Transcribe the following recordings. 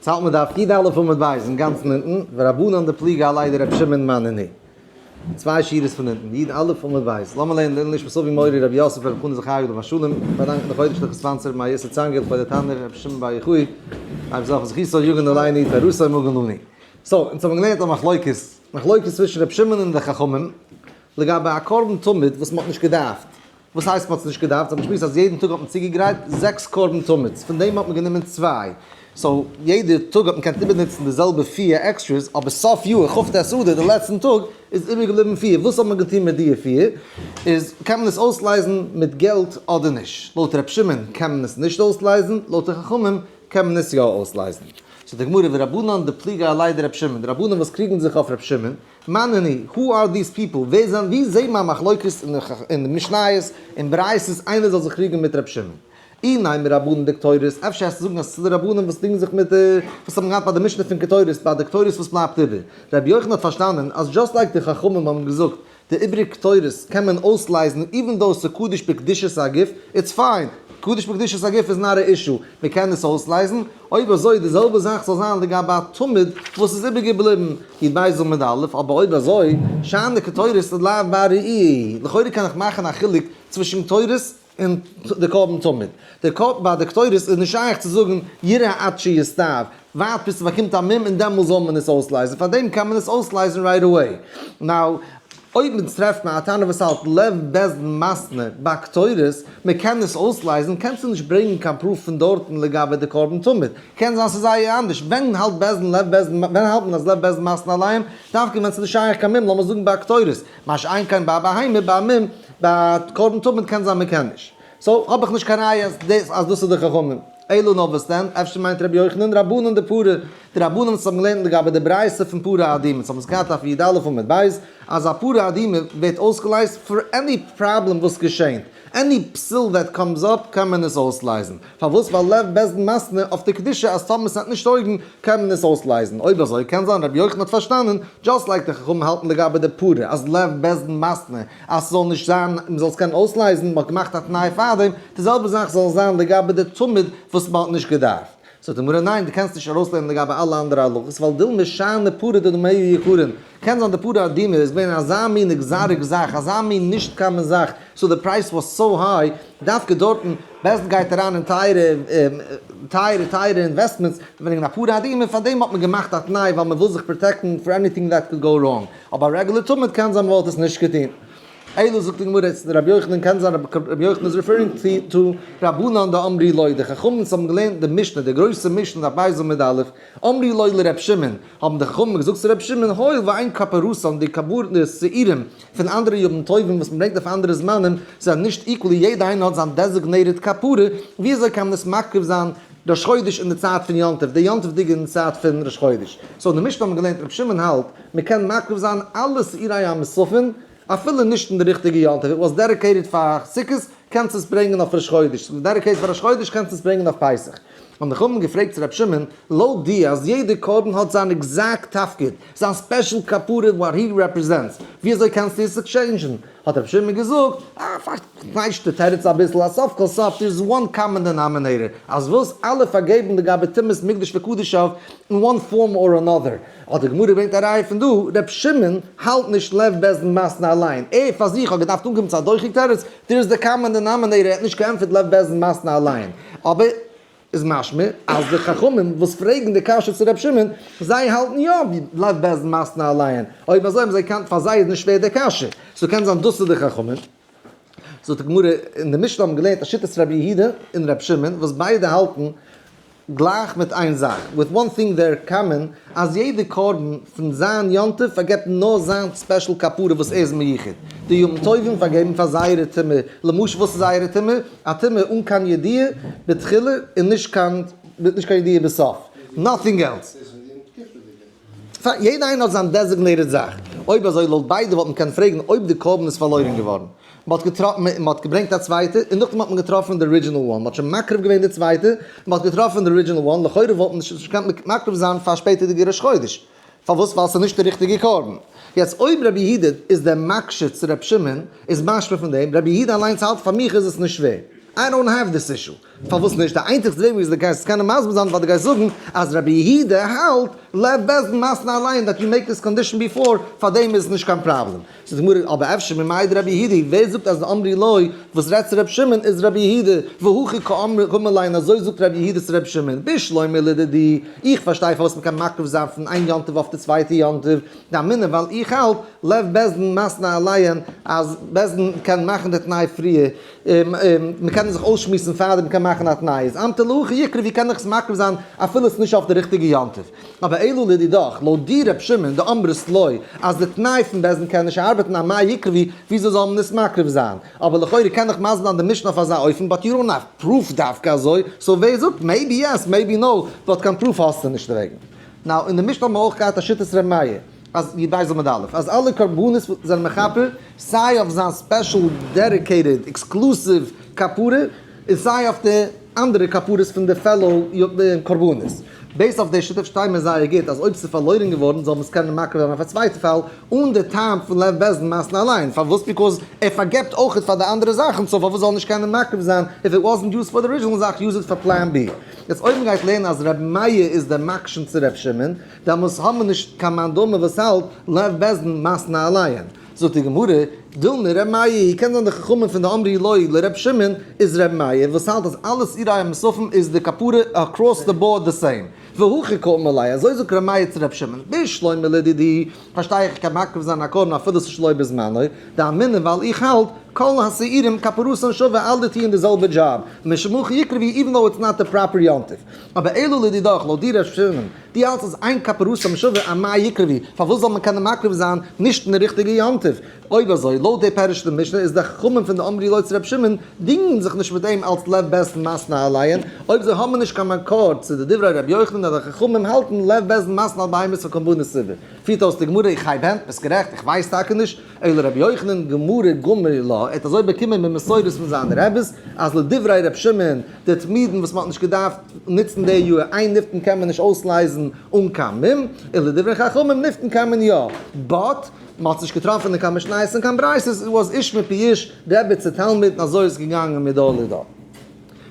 צו האלט מען דף י"א עמוד ב' אינגאנצן אונטן, ורבנן דפליגי עליה דרבי שמעון מאי נינהו. צוויי שורות פון אונטן, י"א עמוד ב'. לאמיר לערנען לעילוי נשמת אבי מורי רבי יוסף רבי חנא זכרי' עליו השלום, פארדאנקן די חודש'ליכע sponsor מר. יוסי צאנגעל, כבוד התנא רבי שמעון בר יוחאי, רב זכ זכותו יגן עלינו תורתו מגן לנו. so, אונז האבן געלערנט א מחלוקת, מחלוקת צווישן רבי שמעון און די חכמים, לגבי א קרבן תמיד וואס מ'האט נישט געדארפט. וואס הייסט מ'האט עס נישט געדארפט? זיי האבן געשמועסט אז יעדן טאג האט מען צוגעגרייט זעקס קרבן תמיד'ס, פון דעם האט מען גענומען צוויי, so יעדע טאג האט מען געקענט איבערנוצן די זעלבע פיר extras, אבער סוף יאר, כ"ט אדר, די לעצטן טאג, איז איבערגעבליבן פיר, וואס האט מען געטון מיט די פיר? איז קען מען עס אויסלייזן מיט געלט אדער נישט? לויט ר' שמעון קען מען עס נישט אויסלייזן, לויט די חכמים קען מען עס יא אויסלייזן. זאגט די גמרא ורבנן דפליגי עליה דר' שמעון, די רבנן וואס קריגן זיך אויף ר' שמעון, מאי נינהו, who are these people, ווער זענען, ווי זעהט מען א מחלוקת אין די משניות און ברייתות איינער זאל זיך קריגן מיט ר' שמעון? אי נימא רבנן דקטורת, אפשר העסטו זאגן אז ס'איז די רבנן וואס קריגן זיך מיט די, וואס האבן געהאט ביי די משנה פון קטורת, ביי די קטורת וואס בלייבט איבער. רבי יוחנן האט פארשטאנען אז just like די חכמים האבן געזאגט די איבריג קטורת קען מען אויסלייזן even though ס'קדוש בקדושת הגוף, it's fine, קדוש בקדושת הגוף איז not א issue, מען קען עס אויסלייזן, אויב אזוי די זעלבע זאך זאל זיין לגבי א תמיד וואס איז איבערגעבליבן, י"ב עמוד א', אבער אויב אזוי, שאני קטורת דלאו בר ראי', לכאורה קען איך מאכן א חילוק צווישן קטורת און די קרבן תמיד. די קרבן ביי די קטורת איז נישט שייך צו זאגן ירעה עד שיסתאב, ווארט ביז ס'באקומט א מום און דעמאלס זאל מען עס אויסלייזן, פארדעם קען מען עס אויסלייזן right away. Now, אויב אונז טרעפט מען א תנא וואס האלט לב בית דין מתנה ביי קטורת, מען קען עס אויסלייזן, קענסטו נישט ברענגן קיין proof פון דארטן לגבי די קרבן תמיד. קען זיין ס'איז זייער אנדערש, ווען האלט בית דין לב בית דין, ווען האלט מען אז לב בית דין מתנה עליהם? דווקא ווען ס'איז נישט שייך קיין מום, לאמיר זאגן ביי קטורת, מה שאין כן ביי א בהמה, ביי א מום, ביי קרבן תמיד קען זיין מ'קען נישט. So האב איך נישט קיין ראיה אז דאס אז דאס איז די חכמים. אלא נאר וואס דען? אפשר מיינט רבי יוחנן רבנן דפרה, די רבנן וואס האבן געלערנט לגבי די ברייתא פון פרה אדומה, וואס האבן עס געהאט אויף י"א עמוד ב', אז א פרה אדומה ווערט אויסגעלייזט פאר any problem וואס געשענט, any פסול that comes up קען מען עס אויסלייזן. פארוואס? ווייל לב בית דין מתנה אויף די קדושה אז טאמער ס'וועט נישט טויגן קען מען עס אויסלייזן. אויב אזוי קען זיין רבי יוחנן האט פארשטאנען just like די חכמים האלטן לגבי די פרה אז לב בית דין מתנה אז ס'זאל נישט זיין מ'זאל עס קענען אויסלייזן, מ'האט געמאכט א תנאי פארדעם, די זעלבע זאך זאל זיין לגבי די תמיד וואס מ'האט נישט געדארפט. זאגט די גמרא ניין דו קענסט נישט ארויסלערנען לגבי אלע אנדערע הלכות ווייל דילמא שאני פרה דדמיה יקרין, קען זיין די פרה אדומה איז געווען אזא מין exotic זאך, אזא מין נישט common זאך, so די price was so high, דווקא דארטן, בית דין גייט אריין אין טייערע טייערע טייערע investments וועגן א פרה אדומה, פארדעם האט מען געמאכט א תנאי ווייל מען וויל זיך protect ן for anything that could go wrong, אבער א רעגולער תמיד קען זיין מען וואלט עס נישט געטון. אלא זאגט די גמרא, רבי יוחנן קען זיין רבי יוחנן איז referring to רבנן דאמרי ליה, די חכמים וואס האבן געלערנט די משנה, די גרויסע משנה דף ב' עמוד א', אמרי ליה לר' שמעון, האבן די חכמים געזאגט צו ר' שמעון, הואיל ואין כפרתן די קרבנות שעירים פון אנדערע ימים טובים וואס מען ברענגט אויף אנדערע זמנים, זענען נישט equally יעדע איינער האט זיין designated כפרה, ווי אזוי קען מען עס מקריב זיין ראש חודש אין די צייט פון יום טוב, די יום טוב'דיגע אין די צייט פון ראש חודש. So אין די משנה האט מען געלערנט ר' שמעון האלט מען קען מקריב זיין אלע שעירי המוספין אפילו נישט אין די ריכטיגע יום טוב, it was dedicated פאר סוכות, קענסט עס ברענגען אויף ראש חודש, ס'איז dedicated פאר ראש חודש קענסט עס ברענגען אויף פסח. האבן די חכמים געפרעגט צו רבי שמעון, לויט דיר אז יעדע קרבן האט זיין exact תפקיד, זיין special כפרה what he represents, ווי אזוי קענסטו עס exchange ן? האט רבי שמעון געזאגט, אה, פארקנייטשט די תירוץ אביסל, אז סוף כל סוף there is one common denominator, אז וואס? אלע פארגעבן לגבי טומאת מקדש וקדשיו in one form or another. האט די גמרא געברענגט א ראיה פון דא, ר' שמעון האלט נישט לב בית דין מתנה אליין, ער פאר זיך האט געדארפט אנקומען צו א דוחק תירוץ, דער איז די common denominator, ער האט נישט געענטפערט לב בית דין מתנה אליין, אבער איז משמע אז די חכמים וואס פרעגן די קשיא צו ר' שמעון, זיי האלטן יא ווי לב בית דין מתנה אליין, אויב אזוי האבן זיי געקענט פאר זיי איז נישט שווער די קשיא, so קען זיין דאס איז די חכמים. זאגט די גמרא, אין די משנה האבן געלערנט א שיטת רבי יהודה און רבי שמעון וואס ביידע האלטן גלייך מיט איין זאך, with one thing they're common, אז יעדע קרבן פון זיין יום טוב פארגעבט נאר זיין special כפרה וואס ער איז מיוחד, די ימים טובים פארגעבן פאר זייערע טומאה, למשל וואס איז זייערע טומאה? א טומאה אן קיין ידיעה בתחילה און נישט קיין נישט קיין ידיעה בסוף, nothing else. פאר יעדע איינער האט זיין designated זאך. אויב אזוי לויט ביידע וואלט מען קענען פרעגן אויב די קרבן איז פארלוירן געווארן. מען האט געטראפן מען האט געברענגט א צווייטע און נאכדעם האט מען געטראפן די original one. מען האט שוין מקריב געווען די צווייטע, מען האט געטראפן די original one, לכאורה וואלט מען נישט געקענט מקריב זיין פאר שפעטערדיגע ראש חודש. פארוואס? ווייל ס'איז נישט די ריכטיגע קרבן. יעצט אויב רבי יהודה איז דער מקשה צו רבי שמעון, איז משמע פון דעם, רבי יהודה אליינס האלט פאר מיך איז עס נישט שווער. I don't have this issue. פארוואס נישט? די איינציגסטע וועג וויאזוי דו גייסט עס קענען מסביר זיין ווייל דו גייסט זאגן אז רבי יהודה האלט לב בית דין מתנה עליהן that you make this condition before, פארדעם איז עס נישט קיין פראבלעם. זאגט די גמרא, אבער אפשר ממאי דרבי יהודה, ווער זאגט אז די אמרי לוי וואס רעדט צו רבי שמעון איז רבי יהודה, והכי קאמר ליה און אזוי זאגט רבי יהודה צו רבי שמעון, בשלמא לדידי, איך פארשטיי פארוואס מ'קען מקריב זיין פון איין יום טוב אויף די צווייטע יום טוב, דאמינא ווייל איך האלט לב בית דין מתנה עליהן אז בית דין קען מאכן די תנאי פריער, מ'קען זיך אויסשמועסן פארדעם מ'קען מאכן א תנאי, איז אמטו להכי יקריב ווי קען איך עס מקריב זיין אפילו עס איז נישט אויף די ריכטיגע יום טוב. אבער אלא לדידך, לויט דיר ר' שמעון, דאמרת לא, אז די תנאי פון בית דין קען נישט ארבעטן אמאי יקריבו, וויאזוי זאל מען עס מקריב זיין? אבער לכאורה קען איך מסביר זיין די משנה אויף אזא אופן, but you don't have proof דווקא אזוי, so ווער זאגט, maybe yes maybe no, but קיין proof האסטו נישט דערוועגן. now, אין די משנה האט מען אויך געהאט א שיטת ר' מאיר, אז י"ב עמוד א', אז אלע קרבנות זענען מכפר, סיי אויף זיין special dedicated exclusive כפרה, און סיי אויף די אנדערע כפרות פון די fellow קרבנות. based אויף די שיטה פארשטייט מען זייער גוט אז אויב ס'איז פארלוירן געווארן זאל מען עס קענען מקריב זיין אויף א צווייטע פאל אן די טעם פון לב בית דין מתנה עליהן. פארוואס? because ער פארגעבט אויכעט פאר די אנדערע זאכן so פארוואס זאל ער נישט קענען מקריב זיין if it wasn't used for the original זאך use it for plan B. יעצט אויב מ'גייט לערנען אז ר' מאיר איז דער מקשן צו ר' שמעון דעמאלס האבן מיר נישט קיין מאן דאמר וואס האלט לב בית דין מתנה עליהן. זאגט די גמרא, דילמא ר' מאיר, קען זיין די חכמים פון די אמרי ליה לר' שמעון איז ר' מאיר וואס האלט אז אלע שעירי המוספים איז די כפרה across the board the same, והכי קאמר ליה, אזוי זאגט ר' מאיר צו ר' שמעון, בשלמא לדידי, פארשטיי איך קען מקריב זיין א קרבן אפילו ס'איז שלא בזמנו, דאמינא ווייל איך האלט, כל השעירים כפרתן שווה אלע טוען די זעלבע דזשאב, משום הכי יקריבו even though it's not the proper יום טוב. אבער אלא לדידך, לויט דיר ר' שמעון, דו האלטסט אז אין כפרתן שווה אמאי יקריבו, פארוואס זאל מען קענען מקריב זיין נישט אין די ריכטיגע יום טוב? אויב אזוי, לויט די פירוש פון די משנה איז די חכמים פון די אמרי ליה צו רבי שמעון דינגען זיך נישט מיט אים אלס לב בית דין מתנה עליהן, אויב זיי האבן נישט קיין מקור צו די דברי רבי יוחנן אז די חכמים האלטן לב בית דין מתנה על בהמות וקרבנות ציבור. פירט אויס די גמרא, איך הייב הענט, ביסט גערעכט, איך ווייס טאקע נישט, אלא רבי יוחנן, גמרא גמר לה, ער האט אזוי באקומען ממסורת פון זיינע רעביס, אז לדברי רבי שמעון, די תמידין וואס מען האט נישט געדארפט נוצן די יאר, איין נפטן קען מען נישט אויסלייזן אן קיין מום, און לדברי חכמים נפטן קען מען יא, but מען האט נישט געטראפן אין קיין משניות און קיין ברייתות, it was איש מפי איש, רבי צו תלמיד, און אזוי איז געגאנגען מדור לדור.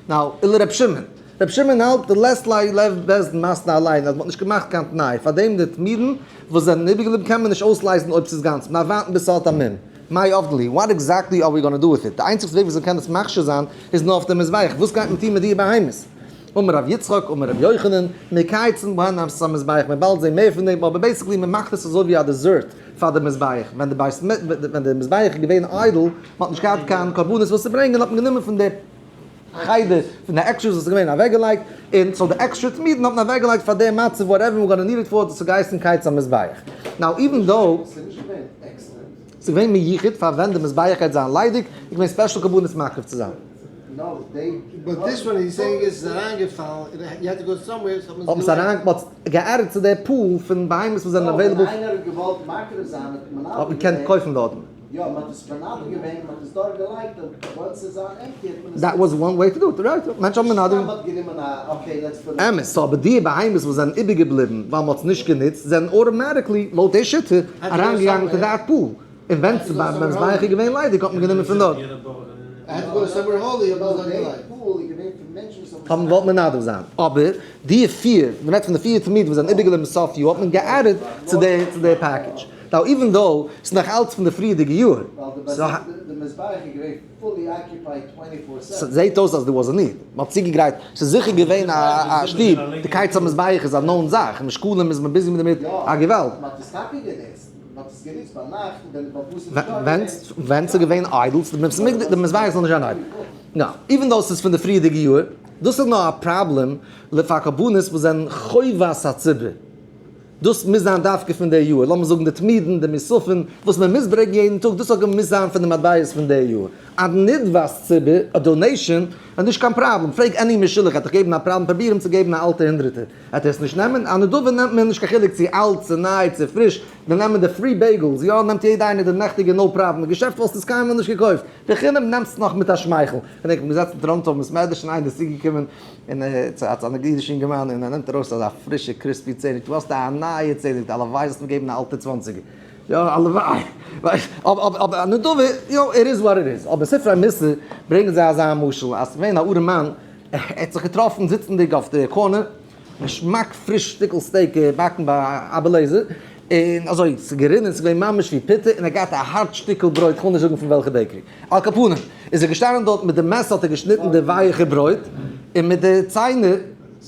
now, אלא רבי שמעון. רבי שמעון האלט דלית ליה לב בית דין מתנה עליהן אז מען האט נישט געמאכט קיין תנאי, פאר דעם די תמידין וואס זענען איבערגעבליבן קען מען נישט אויסלייזן אויב ס'איז גאנץ, מען דארף ווארטן ביז ס'האט א מום. מאי עבדי לי, what exactly are we gonna do with it? די איינציגסטע וועג וואס מען קען עס מכשיר זיין איז נאר אויף די מזבח, וואס גייט מען טון מיט די בהמות? אמר רב יצחק, אמר רבי יוחנן, מקייצין בהן על המזבח, מען באלד זעהן מער פון דעם, אבער basically מען מאכט עס אזוי ווי א dessert פאר די מזבח, ווען די בית ווען די מזבח איז געווען idle, מען האט נישט געהאט קיין קרבנות וואס צו ברענגען, האט מען גענומען פון די חדר פון די extras וואס איז געווען אוועקגעלייגט, און so די עקסטרע תמידין האט מען אוועקגעלייגט פאר די מצב whatever we gonna need it for, דאס האט געהייסן קיץ המזבח. now even though. ס'איז נישט געווען עקסטער. ס'איז געווען מיוחד פאר ווען די מזבח גייט זיין ליידיג, איז געווען special קרבנות מקריב צו זיין. but this one he's saying איז אריינגעפאלן, you had to go somewhere, so האט מען עס אריין, מ'האט עס גע add ט צו די pool פון בהמות וואס זענען available. ווען איינער האט געוואלט מקריב זיין האט מען האט מען געקענט קויפן דארטן. יא, מען האט עס מנדב געווען, מען האט עס דארט געלייגט, און once ס'איז זיין empty האט מען עס. that was one way to do it, right? מענטשן האבן מנדב. סתם האט גענומען א okay let's put it. אמת, so אבער די בהמות וואס זענען איבערגעבליבן ווייל מען האט עס נישט גענוצט זענען automatically לויט די שיטה אריינגעגאנגען צו that pool, און ווען ס'איז געווען ליידיג האט מען גענומען פון דארט. האבן געוואלט מנדב זיין, אבער די פיר, מען רעדט פון די פיר תמידים וואס זענען איבערגעבליבן סוף יאר האט מען גע add ט צו די package. now even though ס'איז נאך אלץ פון די פריערדיגע יאר. ס'זעהט אויס אז there was a need. מ'האט צוגעגרייט, ס'איז זיכער געווען א שטוב, די קיץ המזבח איז א known זאך, אין שקלים איז מען busy מיט דערמיט א געוואלד. ווען ס'איז געווען idle, די מזבח זאל נישט זיין idle. now, even though ס'איז פון די פריערדיגע יאר, דאס איז נאר א פראבלעם לפאר קרבנות וואס זענען חובת הציבור. דאס מוז זיין דווקא פון די יאר, לאמיר זאגן די תמידין, די מוספין, וואס מען מוז ברענגען יעדן טאג, דאס האט געמוזט זיין פון די מטבעות פון די יאר. א נדבת ציבור, א donation, איז נישט קיין פראבלעם, פרעג any משולח, ער וועט דיך געבן א פראבלעם, פרוביר אים צו געבן א אלטע הונדרעטער, וועט ער עס נישט נעמען, א נדבה נעמט מען נישט קיין חילוק צו אלט צו ניי צו פריש, מיר נעמען די free bagels, יא נעמט יעדע איינער די נעכטיגע no problem, געשעפט וואלסטו עס קיינמאל נישט געקויפט, בחינם נעמסט נאך מיט א שמייכל, כ'דענק כ'בין געזעצן אין טאראנטא בית מדרש און איינער איז צוגעקומען און צו א אידישע אינגערמאן און ער נעמט ארויס אזא פרישע crispy צענער, דו האסט א נייע צענער, הלוואי זאלסט מיר געבן א אלטע צוואנציגער, יא הלוואי, אבער א נדבה, יא it is what it is, אבער ספרי מוסר ברענגען זיי אזא משל אז ס'געווען א ארעמאן ער האט זיך געטראפן זיצנדיג אויף די corner, געשמאק פריש שטיקל steak געבאקן ביי אבא לעזער, און אזוי ס'איז גערינען, ס'איז געווען ממש ווי פיטע, און ער האט געהאט א הארט שטיקל ברויט, כ'וויל נישט זאגן פון וועלכע bakery. על כל פנים, איז ער געשטאנען דארט מיט די מעסער האט ער געשניטן די ווייעכע ברויט, און מיט די ציינער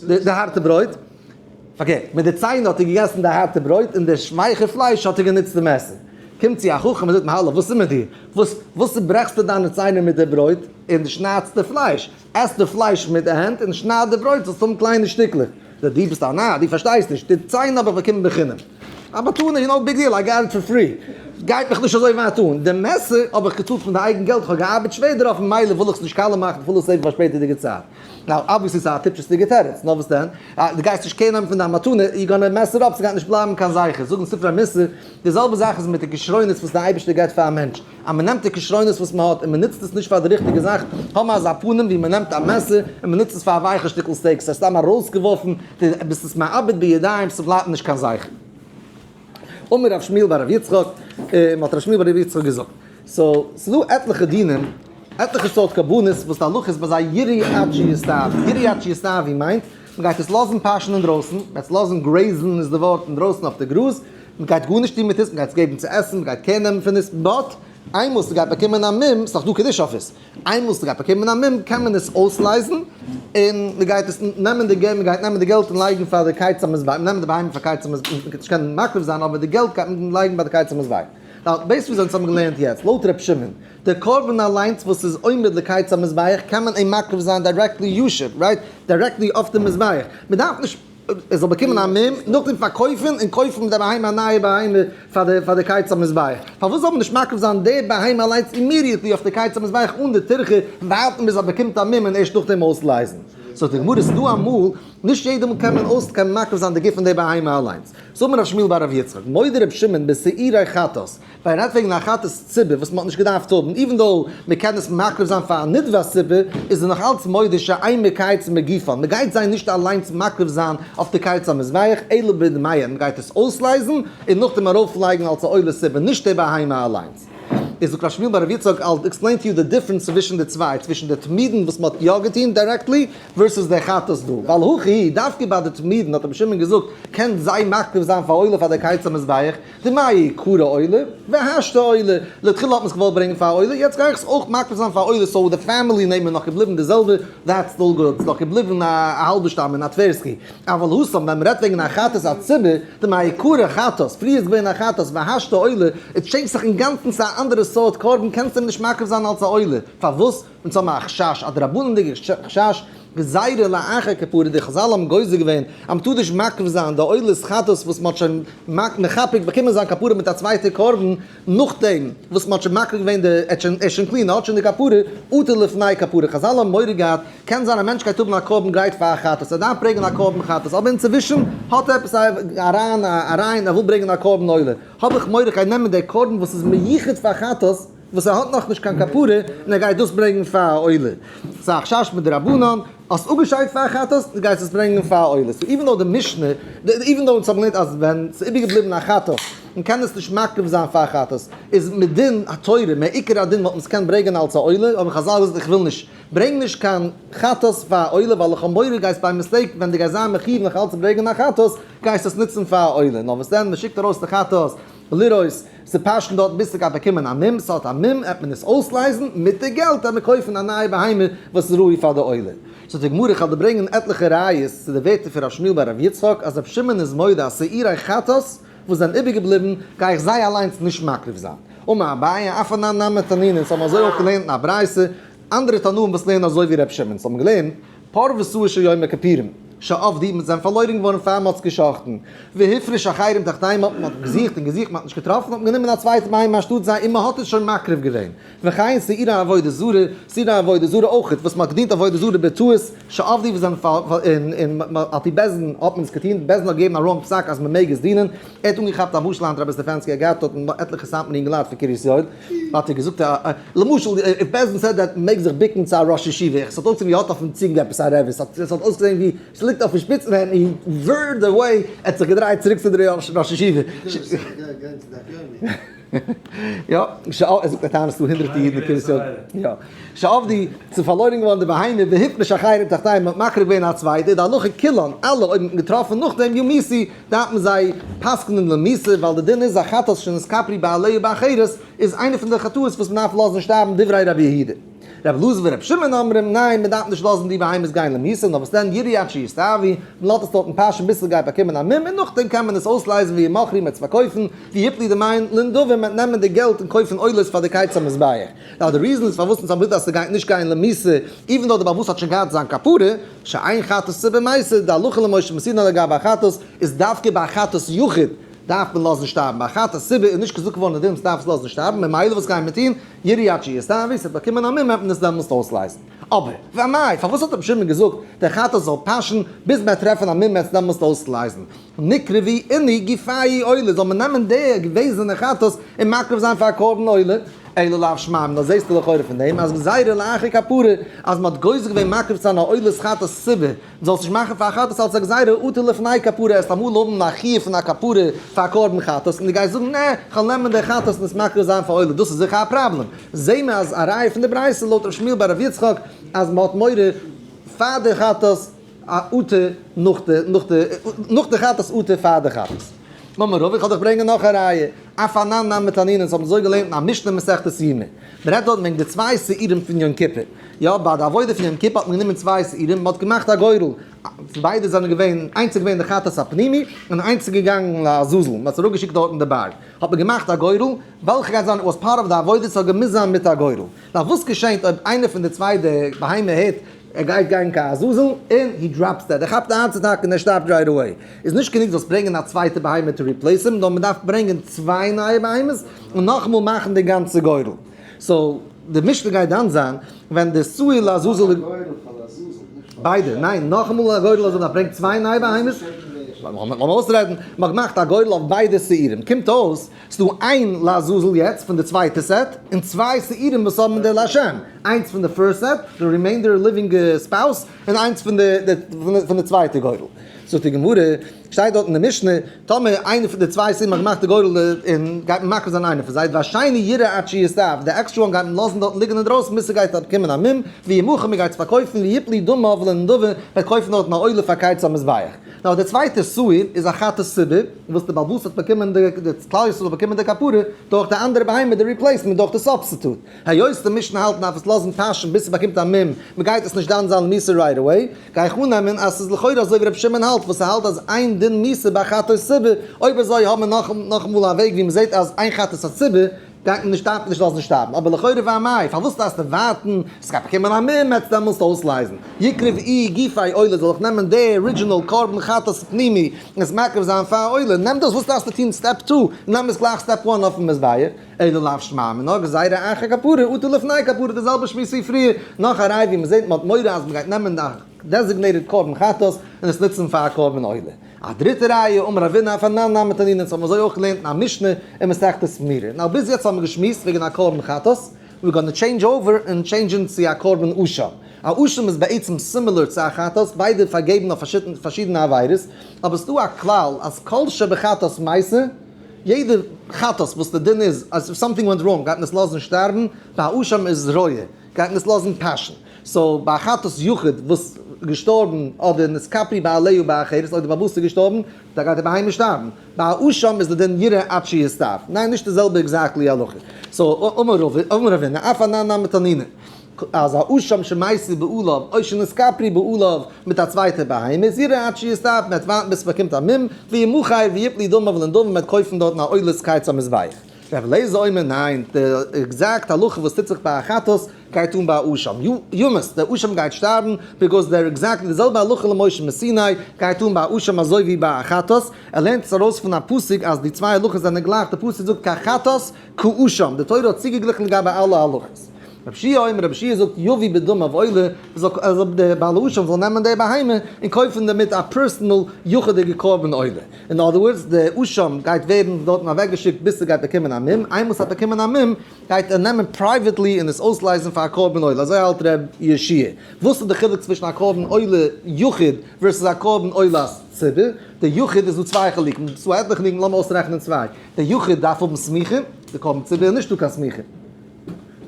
די הארטע ברויט, פארקערט, מיט די ציינער האט ער געגעסן די הארטע ברויט, און די ווייכע פלייש האט ער גענוצט די מעסער. קומט צו א חכם און זאגט אים, האלא, וואס איז מיט דיר? וואס וואס צוברעכסטו דיינע ציינער מיט די ברויט און דו שניידסט די פלייש? עס די פלייש מיט די הענט און שנייד די ברויט זאלסט האבן קליינע שטיקלעך. זאגט דו ביסט א נאר, דו פארשטייסט נישט, די ציין האב איך באקומען בחינם. א מתנה, you know, big deal, I got it for free. גייט מיך נישט אזוי ווייט אן. די מעסער האב איך געצאלט פון די אייגן געלט, איך האב געארבעט שווער דערויף ממילא וויל איך עס נישט קאלע מאכן, איך וויל עס save ן פאר שפעטערדיגע צייט. Now, obviously ס'איז א טיפשות'דיגע תירוץ, נאר וואס דען? דו גייסט נישט care נעמען פון דיין מתנה, you gonna mess it up, ס'גייט נישט בלייבן קיין זכר. זאגן ספרי מוסר, די זעלבע זאך איז מיט די כשרונות וואס דער אייבערשטער געבט פאר א מענטש. אז מען נעמט די כשרונות וואס מען האט און מען נוצט עס נישט פאר די ריכטיגע זאך, האבן מיר אזא פנים ווי מען נעמט א מעסער און מען נוצט עס פאר א ווייכע שטיקל steak, ס'איז סתם ארויסגעווארפן, דו ביסט עס מאבד בידיים, ס'בלייבט נישט קיין זכר. אמר רב שמואל בר רב יצחק, האט רב שמואל בר רב יצחק געזאגט, so ס'איז דא עטליכע דינים, עטליכע סארט קרבנות וואס די הלכה איז ביי זיי ירעה עד שיסתאב, ירעה עד שיסתאבו מיינט, מען גייט עס לאזן פאשען אינדרויסן, מען גייט עס לאזן graze ן איז די ווארט, אינדרויסן אויף די גראז, מען גייט גארנישט טון מיט עס, מען גייט עס געבן צו עסן, מען גייט care נעמען פון עס, but איינמאל ס'גייט באקומען א מום, ס'איז דאך דא קדושה אויף עס, איינמאל ס'גייט באקומען א מום קען מען עס אויסלייזן, און מען גייט עס נעמען די געלט, מען גייט נעמען די געלט און לייגן פאר די קיץ המזבח, נעמען די בהמה פאר קיץ המזבח, מען גייט נישט קענען מקריב זיין אבער די געלט גייט מען לייגן ביי די קיץ המזבח. Now, based ווי אונז האבן געלערנט יעצט, לויט ר' שמעון, די קרבן אליינס וואס איז עומד לקיץ המזבח קען מען אים מקריב זיין directly ישר, right? Directly אויף די מזבח. מען דארף נישט ער זאל באקומען א מום, נאכדעם פארקויפן און קויפן מיט די בהמה א נייע בהמה פאר די פאר די קיץ המזבח. פארוואס זאל מען נישט מקריב זיין די בהמה אליינס immediately אויף די קיץ המזבח אן די טירחה ווארטן ביז ער באקומט א מום און ערשט נאכדעם אויסלייזן? זאגט די גמרא ס'דא אמאל, נישט יעדע מאל קען מען אויס קען מען מקריב זיין די גוף פון די בהמה אליינס. זאגט מיר רב שמואל בר רב יצחק, מודה רב שמעון בשעירי חטאת, ווייל ער רעדט וועגן א חטאת ציבור וואס מען האט נישט געדארפט האבן, even though מען קען עס מקריב זיין פאר א נדבת ציבור, איז ער נאך אלץ מודה שאין מקייצין בגופן, מען גייט זיי נישט אליינס מקריב זיין אויף די קיץ המזבח, אלא בדמיהן, מען גייט עס אויסלייזן און נאכדעם ארויפלייגן אלס א עולת ציבור, נישט די בהמה אליינס. איז זאגט ר' שמואל בר ר' יצחק, I'll explain to you the difference צווישן די צוויי, צווישן די תמידין וואס מען האט יא געטון directly, versus די חטאת דא, ווייל הכי, דווקא ביי די תמידין האט רבי שמעון געזאגט, קען זיי מקריב זיין פאר עולה פאר די קיץ המזבח, דמעיקרא עולה, והשתא עולה, לכתחילה האט מען עס געוואלט ברענגען פאר עולה, יעצט גיי איך עס אויך מקריב זיין פאר עולה, so די family name איז נאך געבליבן די זעלבע, that's still good, ס'איז נאך געבליבן א האלבערשטאם און א טווערסקי, אבל התם, ווען מ'רעדט וועגן א חטאת הציבור, דמעיקרא חטאת, פריער איז געווען א חטאת והשתא עולה, עס טשעינדזשט זיך אינגאנצן צו א אנדערע סארט קרבן, קענסט אים נישט מקריב זיין אלס א עולה, פארוואס? אונז האבן א חשש, א דרבנן'דיגע חשש, גזירה לאחר כפרה, די חזל האבן גוזר געווען אז מ'טאר נישט מקריב זיין די עולת חטאת וואס מ'האט שוין מכפר באקומען זיין כפרה מיט א צווייטע קרבן, נאכדעם וואס מ'האט שוין מקריב געווען די, ער האט שוין, ער איז שוין clean, ער האט שוין די כפרה, אטו לפני כפרה, חזל האבן מורא געהאט, קען זיין א מענטש גייט האבן א קרבן גרייט פאר א חטאת, ער דארף ברענגען א קרבן חטאת, אבער אינצווישן האט ער עפעס אריין אריין, ער וויל ברענגען א קרבן עולה, האב איך מורא איך גיי נעמען די קרבן וואס איז מיוחד פאר חטאת, וואס ער האט נאכנישט קיין כפרה און ער גייט דאס ברענגען פאר א עולה. ס'איז א חשש מדרבנן, האסט אפגעשיידט פאר חטאת, דו גייסט עס ברענגען פאר א עולה. So even though די משנה, even though אונז האבן געלערנט אז ווען ס'איז איבערגעבליבן א חטאת און קען עס נישט מקריב זיין פאר חטאת, איז מדין התורה, מעיקר הדין וואלט מען עס געקענט ברענגען אלס א עולה, אבער חזל געזאגט איך וויל נישט, ברענג נישט קיין חטאת פאר א עולה ווייל איך האב מורא גייסט by mistake ווען דו גייסט זיין מחיוב נאך אלץ צו ברענגען א חטאת, גייסט עס נוצן פאר א עולה. נאר וואס דען, מ'שיקט ארויס די חטאת לרעות, ס'פאשן דארט ביז ס'גייט באקומען א מום, ס'האט א מום עט מען עס אויסלייזן, מיט די געלט עט מען קויפן א נייע בהמה וואס איז ראוי פאר די עולה. זאגט די גמרא, כ'וועל דיר ברענגען עטליכע ראיות צו די ווערטער פון ר' שמואל בר ר' יצחק אז ר' שמעון איז מודה אז שעירי חטאת וואס זענען איבערגעבליבן גיי איך זיי אליינס נישט מקריב זיין. אמר אביי, אף אנן נמי תנינא, אונז האבן אזוי אויך געלערנט אין א ברייתא, אנדערע תנאים וואס לערנען אזוי ווי ר' שמעון, אונז האבן געלערנט, פר ושעיר של יום הכפורים, שאבדו, מיר זענען פארלוירן געווארן פאר מ'האט עס געשאכטן, והפריש אחרים תחתיהם האט מען געזוכט און געזוכט מען האט נישט געטראפן האט מען גענומען א צווייטע בהמה אנשטאט זיי און מען האט עס שוין מקריב געווען, וכן שעירי עבודה זרה, שעירי עבודה זרה אויך, וואס מען האט געדינט עבודה זרה בטעות, שאבדו וואס זענען און על פי בית דין האט מען עס געטון, בית דין האט געגעבן א wrong פסק אז מען מעג עס דינען, ער האט אנגעכאפט א משל היינט רבי סטעפאנסקי האט געהאט דארטן עטליכע סאטמארע אינגעלייט פון קרית יואל, האט ער געזאגט א למשל if בית דין said that מען מעג זיך ביקן צו א ראש ישיבה, עס האט אויסגעזען ווי ער האט אויפן צונג עפעס א רבי, עס האט אויסגעזען ווי. געענדיגט אויפן שפיץ און he veered away, ער האט זיך געדרייט צוריק צו די ראש ישיבה. יא, ער זאגט א טענה ס'דא הונדרעטע אידן אין קרית יואל, יא, שאבדו, ס'איז פארלוירן געווארן די בהמה והפריש אחרים תחתיהם, מ'האט מקריב געווען א צווייטע, די הלכה כולן, אלע אויב מ'האט געטראפן נאכדעם יומתו, דארף מען זיי פסק'נען למיתה, ווייל די דין איז א חטאת שנתכפרו בעליה באחרת, איז איינע פון די חטאות וואס מ'דארף לאזן שטארבן דברי רבי יהודה. רבי אלעזר ורבי שמעון אומרים, ניין, מ'דארף נישט לאזן די בהמות גיין למיתה, נאר וואס דען ירעו עד שיסתאבו, מ'לאזט עס דארטן פאשען ביז ס'גייט באקומען א מום, און נאכדעם קען מען עס אויסלייזן וימכרו מ'עט עס פארקויפן, ויפלו דמיהן לנדבה מ'עט נעמען די געלט און קויפן עולות פאר די קיץ המזבח. Now די reason איז פארוואס אונז האבן געזאגט אז ס'גייט נישט גיין למיתה, even though די בעל הבית האט שוין געהאט זיין כפרה, שאין חטאת ציבור מתה, די הלכה למשה מסיני לגבי א חטאת איז דווקא ביי א חטאת יחיד דארף מען לאזן שטארבן, ביי א חטאת ציבור איז נישט געזאגט געווארן די דין וואס דארף עס לאזן שטארבן, ממילא וואס גייען מיר טון, ירעו עד שיסתאבו, ס'וועט באקומען א מום וועט מען עס דעמאלסט אויסלייזן. אבער, ואמאי, פארוואס האט רבי שמעון געזאגט דער חטאת זאל פאשן ביז מ'וועט טרעפן א מום מ'וועט עס דעמאלסט אויסלייזן? ניקרבו אינהו גופייהו עולה, זאל מען נעמען די געוועזענע חטאת און מקריב זיין פאר א קרבן עולה? אלא לאו שמע מינה, זעסטו לכאורה פון דעם אז גזירה לאחר כפרה, אז מ'האט גוזר געווען מקריב צו זיין א עולת חטאת ציבור, זאלסט נישט מאכן פאר א חטאת אלס א גזירה אטו לפני כפרה, עסט אמאל האבן א חיוב פון א כפרה פאר א קרבן חטאת, און דו גייסט זאגן נע, כ'וועל נעמען די חטאת און עס מקריב זיין פאר עולה, דאס איז זיכער א פראבלעם. זעהן מיר אז א ראיה פון די ברייתא לויט ר' שמואל בר ר' יצחק אז מ'האט מורא פאר די חטאת אטו נאך די נאך די נאך די חטאת אטו פאר די חטאת. אמר רבא איך וועל דיך ברענגען נאך א ראיה, אף אנן נמי תנינא אונז האבן אזוי געלערנט אין א משנה מסכת יומא, מ'רעדט דארט וועגן די צוויי שעירים פון יום כיפור, יא ביי די עבודה פון יום כיפור האט מען גענומען צוויי שעירים מ'האט געמאכט א גורל, ביידע זענען געווען, איינס איז געווען די חטאת הפנימי און איינס איז געגאנגען לעזאזל, מ'האט עס אראפגעשיקט דארט אין די בארג, האט מען געמאכט א גורל, וועלכע גייט זיין was part of די עבודה ס'האט געמוזט זיין מיט א גורל. Now וואס געשענט אויב איינער פון די צוויי די בהמה הערט ער גייט גיין קיין עזאזל און he drops dead ער כאפט א heart attack און ער שטארבט right away איז נישט גענוג זאלסט ברענגען א צווייטע בהמה to replace אים נאר מ'דארף ברענגען צוויי נייע בהמות און נאכאמאל מאכן די גאנצע גורל so די משנה גייט דן זיין ווען די שעיר לעזאזל ביידע ניין נאכאמאל א גורל אז מ'דארף ברענגען צוויי נייע בהמות לאמיר אויסרעדן מ'האט געמאכט א גורל אויף ביידע שעירים קומט אויס ס'דא איין לעזאזל יעצט פון די צווייטע set, און צוויי שעירים וואס האבן די לשם, איינס פון די first set, די remainder living spouse, און איינס פון די פון די צווייטע גורל. זאגט די גמרא, שטייט דארט אין די משנה, טאמער איינער פון די צוויי שעירים האט געמאכט די גורל און גייט מען מקריב זיין איינער פון זיי, והשני ירעה עד שיסתאב, די extra one גייט מען לאזן דארטן ליגן אינדרויסן ביז ס'גייט באקומען א מום, וימכר מ'גייט עס פארקויפן, ויפלו דמיו לנדבה, מ'וועט קויפן דארטן א עולה פאר קיץ המזבח. Now די צווייטע שעיר איז א חטאת ציבור, וואס די בעל הבית האט באקומען די די כלל ישראל האט באקומען די כפרה דורך די אנדערע בהמה די replacement דורך די substitute. היות די משנה האלט מ'דארף עס לאזן פאשען ביז ס'באקומט א מום, מ'גייט עס נישט דן זיין למיתה right away, גיי איך אננעמען אז ס'איז לכאורה אזוי ווי רבי שמעון האלט וואס ער האלט אז אין דין מיתה ביי חטאת ציבור, אויב אזוי האבן מיר נאכאמאל א וועג ווי מ'זעט אז אין חטאת הציבור גייט מען נישט דארף מען נישט לאזן שטארבן, אבער לכאורה ואמאי, פארוואס דארפסטו ווארטן, עס גייט באקומען א מום, עטס דעמאלסט אויסלייזן, יקריב איהו גופיה עולה, זאל איך נעמען די original קרבן חטאת פנימי און עס מקריב זיין פאר עולה, נעם דאס, וואס דארפסטו טון step two, נעם עס גלייך step one אויפן מזבח, אלא לאו שמע מינה, גזירה אחר כפרה, אטו לפני כפרה, די זעלבע שמועס ווי פריער, נאך א ראי' ווי מען זעט מען האט מורא אז מען גייט נעמען די designated קרבן חטאת און עס נוצן פאר א קרבן עולה. א דריטע ראיה, אמר רבינא אף אנן נמי תנינא, אונז האבן אזוי אויך געלערנט אין א משנה אין מסכת מרה. Now ביז יעצט האבן מיר געשמועסט וועגן א קרבן חטאת, we're gonna change over און change ן צו א קרבן אשם. א אשם איז בעצם similar צו א חטאת, ביידע פארגעבן אויף פארשידענע עבירות, אבער ס'דא א כלל אז כל שבחטאת מתה, יעדע חטאת וואס די דין איז אז if something went wrong גייט מען עס לאזן שטארבן, ביי א אשם איז רועה. גייט מען עס לאזן פאשן. So ביי א חטאת יחיד וואס געשטארבן אדער נתכפרו בעליה באחרת אויב די בעל הבית איז געשטארבן דא גייט די בהמה שטארבן. ביי א אשם איז די דין ירעה עד שיסתאב. ניין נישט די זעלבע exactly הלכה. So אמר רבינא אף אנן נמי תנינא אז א אשם שמתו בעליו או שנתכפרו בעליו מיט א צווייטע בהמה איז ירעה עד שיסתאב מען וועט ווארטן ביז ס'באקומט א מום וימכר ויפלו דמיו לנדבה מען וועט קויפן דארטן א עולת קיץ המזבח. ר' אליעזר אומר ניין, די exact הלכה וואס טוט זיך ביי א חטאת גייט אן ביי א אשם, יומת, דער אשם גייט שטארבן, because דער exactly די זעלבע הלכה למשה מסיני גייט אן ביי א אשם אזוי ווי ביי א חטאת, ער לערנט עס ארויס פון א פסוק אז די צוויי הלכות זענען גלייך, די פסוק זאגט כחטאת כאשם, די תורה האט צוגעגליכן לגבי אלע הלכות. רבי יהושע אומר, רבי יהושע זאגט יביא בדמיו עולה, זאל דער בעל האשם זאל נעמען די בהמה און קויפן דערמיט א personal יחיד'יגע קרבן עולה. In other words, די אשם גייט ווערן דארטן אוועקגעשיקט ביז ס'גייט באקומען א מום, איינמאל ס'האט באקומען א מום גייט ער נעמען privately און עס אויסלייזן פאר א קרבן עולה, אזוי האלט ר' יהושע. וואס איז די חילוק צווישן א קרבן עולה יחיד versus א קרבן עולת ציבור? די יחיד איז דא צוויי חילוקים, ס'דא עטליכע ניגונים, לאמיר אויסרעכענען צוויי. די יחיד דארף האבן סמיכה, די קרבן ציבור איז נישטא קיין סמיכה.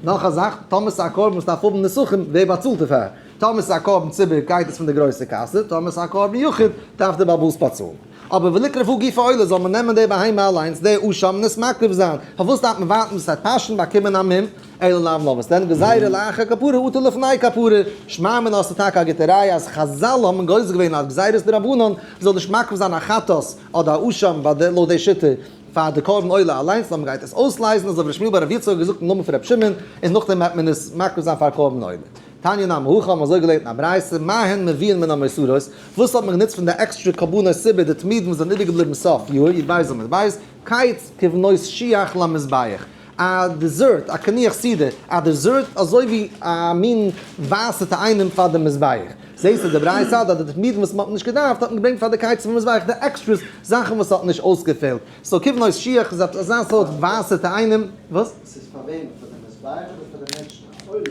נאך א זאך, טאמער ס'איז א קרבן וואס דארף האבן נסכים, ווער באצאלט דערפאר? טאמער ס'איז א קרבן ציבור גייט עס פון די גרויסע קאסע, טאמער ס'איז א קרבן יחיד דארף דער בעל הבית באצאלן. אבער וליקרב הא גופא עולה זאל מען נעמען די בהמה אליינס, די אשם, און עס מקריב זיין. פארוואס דארף מען ווארטן ביז ס'וועט פאשן באקומען א מום? אלא לאו נאר וואס דען גזירה לאחר כפרה אטו לפני כפרה. שמע מינה האסטו טאקע א גוטע ראיה אז חזל האבן גוזר געווען אז גזירת דרבנן מ'זאל נישט מקריב זיין א חטאת אדער א אשם ביי די לויט די שיטה פאר די קרבן עולה אליינס נאר מ'גייט עס אויסלייזן אזוי ווי ר' שמואל בר רב יצחק האט געזאגט אין נאמען פון ר' שמעון און נאכדעם וועט מען עס מקריב זיין פאר קרבן עולה. תניא נמי הכי האבן אזוי געלערנט אין א ברייתא, מה הן מביאין מן המותרות, וואס האט מען גענוצט פון די עקסטרע קרבנות ציבור די תמידים וואס זענען איבערגעבליבן סוף יאר, י"ב עמוד ב', קיץ כבנות שיח למזבח, א dessert, א קינוח סעודה, א dessert אזוי ווי א מין ווייסע תאנים פאר די מזבח. זעהסטו די ברייתא אז די תמידים וואס מען האט נישט געדארפט האט מען געברענגט פאר די קיץ פון מזבח די extras זאכן וואס האט נישט אויסגעפעלט. so כבנות שיח איז אזא סארט ווייסע תאנים וואס? ס'איז פאר וועם? פאר די מזבח אדער פאר די מענטשן? א עולה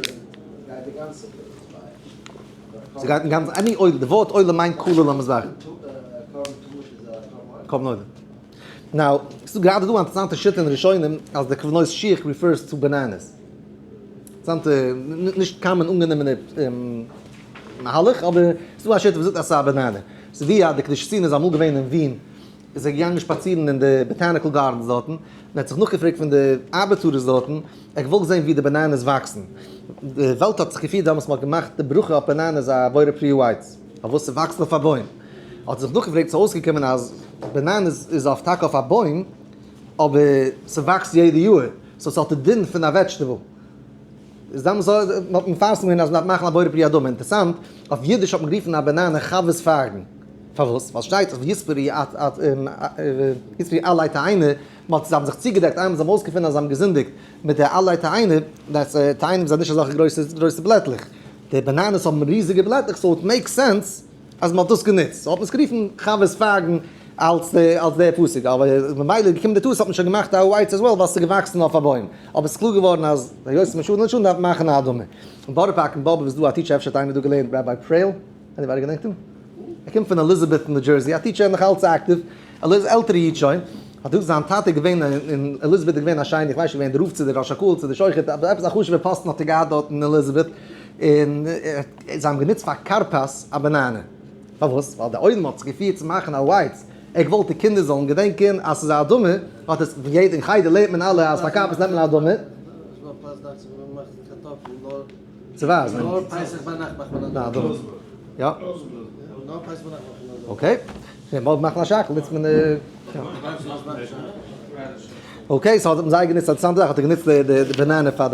גייט די גאנצע מזבח. ס'גייט אינגאנצן, any עולה, די ווארט עולה מיינט כולל המזבח. קרבן תמיד איז א קרבן עולה? קרבן עולה. now, ס'איז גראדע דא א אינטערעסאנטע שיטה אין ראשונים אז די כבנות שיח refers to bananas. אינטערעסאנטע, נישט common אנגענומענע מהלך, אבער ס'איז דא א שיטה וואס זאגט אז ס'איז א banana. ס'איז ווי אז די קדושת ציון איז אמאל געווען אין ווין, איז ער געגאנגען שפאצירן אין די botanical gardens דארטן, און ער האט זיך נאכגעפרעגט פון די ארבעטארערס דארטן, ער האט געוואלט זען ווי די bananas וואקסן. די וועלט האט זיך געפירט דעמאלטס מ'האט געמאכט די ברכה אויף bananas א בורא פרי העץ, פארוואס ס'וואקסט אויף א בוים. האט זיך נאכגעפרעגט ס'איז אויסגעקומען אז bananas איז אויף טאקע אויף א בוים אבער ס'וואקסט יעדע יאר so ס'האט די דין פון א vegetable איז דאמאלס האט מען מפרסם געווען אז מ'דארף מאכן א בורא פרי האדמה אינטערסאנט אויף אידיש האט מען גערופן א banana חוות פייגן פארוואס ווייל שטייט אז יספרי את את יספרי עלי תאנה מ'האט זיי האבן זיך צוגעדעקט איינמאל זיי האבן אויסגעפונען אז זיי האבן געזינדיגט מיט די עלי תאנה דאס תאנים זענען נישט אזעלכע גרויסע גרויסע בלעטלעך די bananas האבן ריזיגע בלעטלעך so it makes sense אז מען האט דאס גענוצט, so האט מען עס גערופן חוות פייגן אלס אלס דער פסוק, אבער ממילא איז געקומען די טעות האט מען שוין געמאכט א העץ as well ווייל עס איז געוואקסן אויף א בוים, אבער עס איז קלאר געווארן אז היות משנה לשנה דארף מען מאכן א אדמה. אין בארא פארק אין באבוב איז דא א teacher אפשר האט איינער דא געלערנט Rabbi פרעהל, anybody געדענקט אים? ער קומט פון עליזאבעט ניו דזשערסי, א teacher נאך אלץ active, ער איז עלטערע איד שוין, האט דא זיין טאטע געווען אין עליזאבעט איז געווען א שיינע איך ווייס נישט געווען די רב צו די ראש הקהל צו די שוחט אבער עפעס א חשוב'ע פאסטן האט ער געהאט דארט אין עליזאבעט, און זיי האבן גענוצט פאר כרפס א banana. פארוואס? ווייל די עולם האט זיך געפירט צו מאכן א העץ, ער האט געוואלט די קינדער זאלן געדענקען אז ס'איז א אדמה, האט עס, יעדע אין חדר לערנט מען אלע אז פאר כרפס נעמט מען א אדמה. צו ווייזן. אדמה. יא. okay. ווען מ'וואלט מאכן א שהכל נוצט מען די. okay, so האט מען זיי גענוצט א אינטערעסאנטע זאך, האט ער גענוצט די banana פאר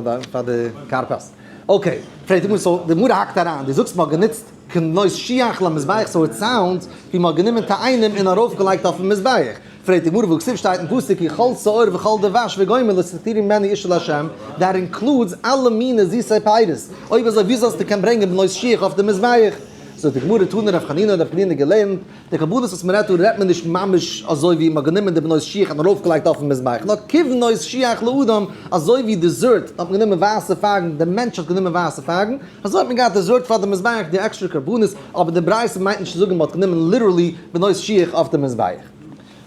די פאר די כרפס. okay, פרעגט די גמרא, so די גמרא האקט אריין, דו זאגסט מ'האט גענוצט כבנות שיח למזבח, so it sounds ווי מ'האט גענומען תאנים און ארויפגעלייגט אויפן מזבח. פרעגט די גמרא, והכתיב שטייט אין פסוק כי כל שאור וכל דבש וגומר לא תקטירו ממנו אשה לה', that includes אלע מיני זיסע פירות, אויב אזוי ווי זאלסטו קען ברענגען בנות שיח אויף די מזבח? זאגט די גמרא, תנא רב חנינא, רב חנינא געלערנט, די קרבנות וואס מ'רעדט דא רעדט מען נישט ממש אזוי ווי מ'האט גענומען די בנות שיח און ארויפגעלייגט אויפן מזבח, נאר כבנות שיח לאדם, אזוי ווי dessert האט מען גענומען ווייסע פייגן, די מענטש האט גענומען ווייסע פייגן, אזוי האט מען געהאט dessert פאר די מזבח, די עקסטרע קרבנות, אבער די ברייתא מיינט נישט צו זאגן מ'האט גענומען literally בנות שיח אויף די מזבח.